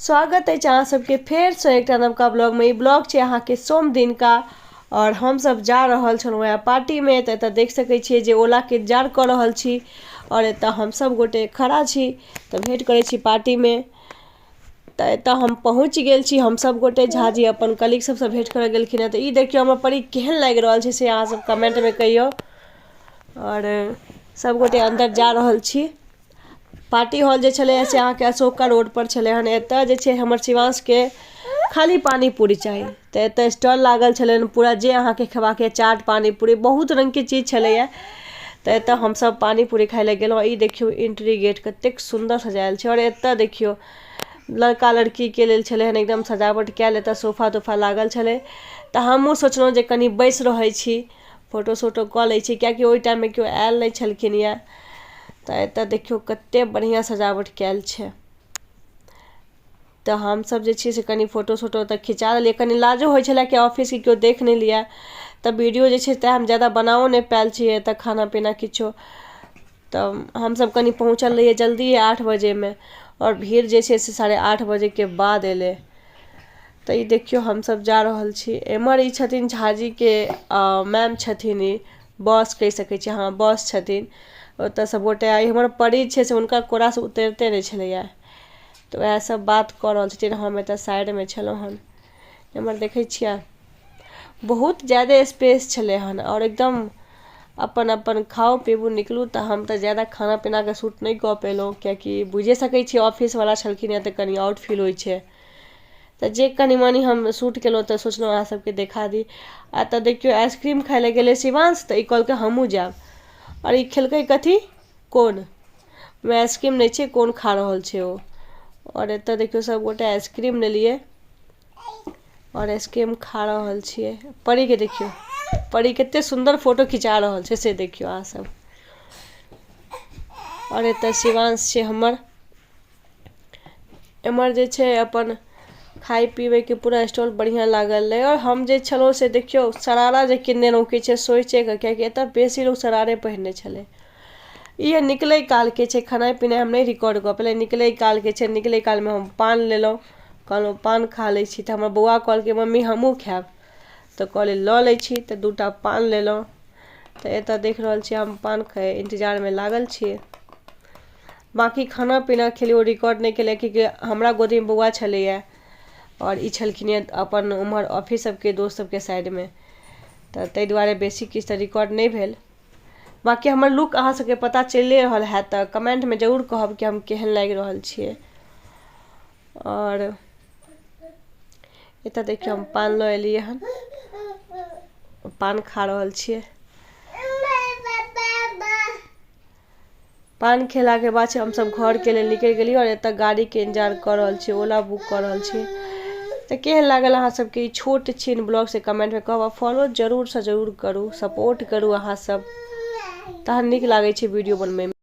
स्वागत अछि अहाँ सबके फेरसँ एकटा नवका ब्लॉगमे। ई ब्लॉग छै अहाँके सोम दिनका और हमसब जा रहल छलहुँ हेँ पार्टीमे। तऽ एतऽ देख सकै छियै जे ओलाके इंतजार कऽ रहल छी और एतऽ हमसब गोटे खड़ा छी। तऽ भेँट करै छी पार्टीमे। तऽ एतऽ हम पहुँच गेल छी। हमसब गोटे झाजी अपन कलीग सबसँ भेँट करऽ गेलखिन हेँ। तऽ ई देखियौ हमर परी केहन लागि रहल छै से अहाँ सब कमेंटमे कहियौ। आओर सबगोटे अन्दर जा रहल छी। पार्टी हॉल जे छलै से अहाँके अशोका रोडपर छलै हन। एतऽ जे छै हमर शिवांशके खाली पानी पूरी चाही, तऽ एतऽ स्टॉल लागल छलै हन पूरा, जे अहाँके खेबाक यऽ चाट पानी पूरी बहुत रङ्गके चीज छलैए। तऽ एतऽ हमसब पानी पूरी खाइ लए गेलहुँ। ई देखियौ एंट्री गेट कतेक सुन्दर सजायल छै। आओर एतऽ देखियौ लड़का लड़कीके लेल छलै हन एकदम सजावट कयल, एतऽ सोफा तोफा लागल छलै। तऽ हमहूँ सोचलहुँ जे कनि बैसि रहै छी, फोटो शोटो कऽ लै छी, किएकि ओहि टाइममे केओ आयल नहि छलखिन यऽ। तऽ एतऽ देखियौ कते बढ़िआँ सजावट कयल छै। तऽ हमसब जे छै से कनि फोटो शोटो ओतऽ खिचा लेलियै। कनि लाजो होइ छलै कि ऑफिसके केओ देख नहि लिअ। तऽ वीडियो जे छै तैँ हम जादा बनाओ नहि पायल छियै एतऽ खाना पीना किछो। तऽ हमसब कनि पहुँचल रहियै जल्दिए 8 बजेमे आओर भीड़ जे छै से 8:30 बजेके बाद एलै। तऽ ई देखियौ हमसब जा रहल छी। एम्हर ई छथिन झाजीके मैम छथिन, ई बॉस कहि सकै छी, हँ बॉस छथिन। ओतऽ सबगोटे आइ हमर परी छै से हुनका कोरासँ उतरिते नहि छलैए, तऽ वएह सब बात कऽ रहल छथिन। हम एतऽ साइडमे छलहुँ हन। एम्हर देखै छियै बहुत ज्यादे स्पेस छलै हन आओर एकदम अपन अपन खाउ पीबू निकलू। तऽ हम तऽ ज्यादा खाना पीनाके शूट नहि कऽ पेलहुँ, किएकि बुझि सकै छियै ऑफिसवला छलखिन हेँ तऽ कनि आउट फील होइ छै। तऽ जे कनि मनि हम शूट केलहुँ तऽ सोचलहुँ अहाँ सबके देखा दी। आ तऽ देखियौ आइसक्रीम खाइ लए गेलै शिवांश, तऽ ई कहलकै हमहूँ जायब। आओर ई खेलकै कथी कोन ओहिमे आइसक्रीम नहि छै, कोन खा रहल छै ओ। आओर एतऽ देखियौ सबगोटे आइसक्रीम लेलियै आओर आइसक्रीम खा रहल छियै। परीके देखियौ, परी कते सुन्दर फोटो खिचा रहल छै से देखियौ अहाँ सब। आओर एतऽ शिवांश छै हमर। एम्हर जे छै अपन खाइ पीबैके पूरा स्टॉल बढ़िआँ लागल रहै। आओर हम जे छलहुँ से देखियौ शरारा जे किनने रहौँ किछु सोचिके, किएकि एतऽ बेसी लोक शरारे पहिरने छलै। ई निकलै कालके छै, खेनाइ पिनाइ हम नहि रिकॉर्ड कऽ पेलियै। निकलै कालके छै, निकलै कालमे हम पान लेलहुँ, कहलहुँ पान खा लै छी। तऽ हमर बौआ कहलकै मम्मी हमहूँ खायब, तऽ कहलियै लऽ लै छी। तऽ 2टा पान लेलहुँ। तऽ एतऽ देख रहल छी हम पान खाइ इन्तजारमे लागल छी। बाँकी खाना पीना खेलियै ओ रिकॉर्ड नहि केलियै, किएकि हमरा गोदीमे बौआ छलैए आओर ई छलखिन हेँ अपन उम्हर ऑफिस सबके दोस्त सबके साइडमे, तऽ ताहि दुआरे बेसी किछु तऽ रिकॉर्ड नहि भेल। बाँकी हमर लुक अहाँ सबके पता चलिए रहल हैत, तऽ कमेंटमे जरूर कहब कि हम केहन लागि रहल छियै। आओर एतऽ देखियौ हम पान लऽ एलियै हन, पान खा रहल छियै। पान खेलाके बाद से हमसब घरके लेल निकलि गेलियै आओर एतऽ गाड़ीके इंतजार कऽ रहल छियै, ओला बुक कऽ रहल छियै। तऽ केहन लागल अहाँ सबके ई छोट छिन ब्लॉग से कमेंटमे कहब आ फॉलो जरूरसँ जरूर करू, सपोर्ट करू अहाँ सब, तहन नीक लागै छै वीडियो बनबैमे।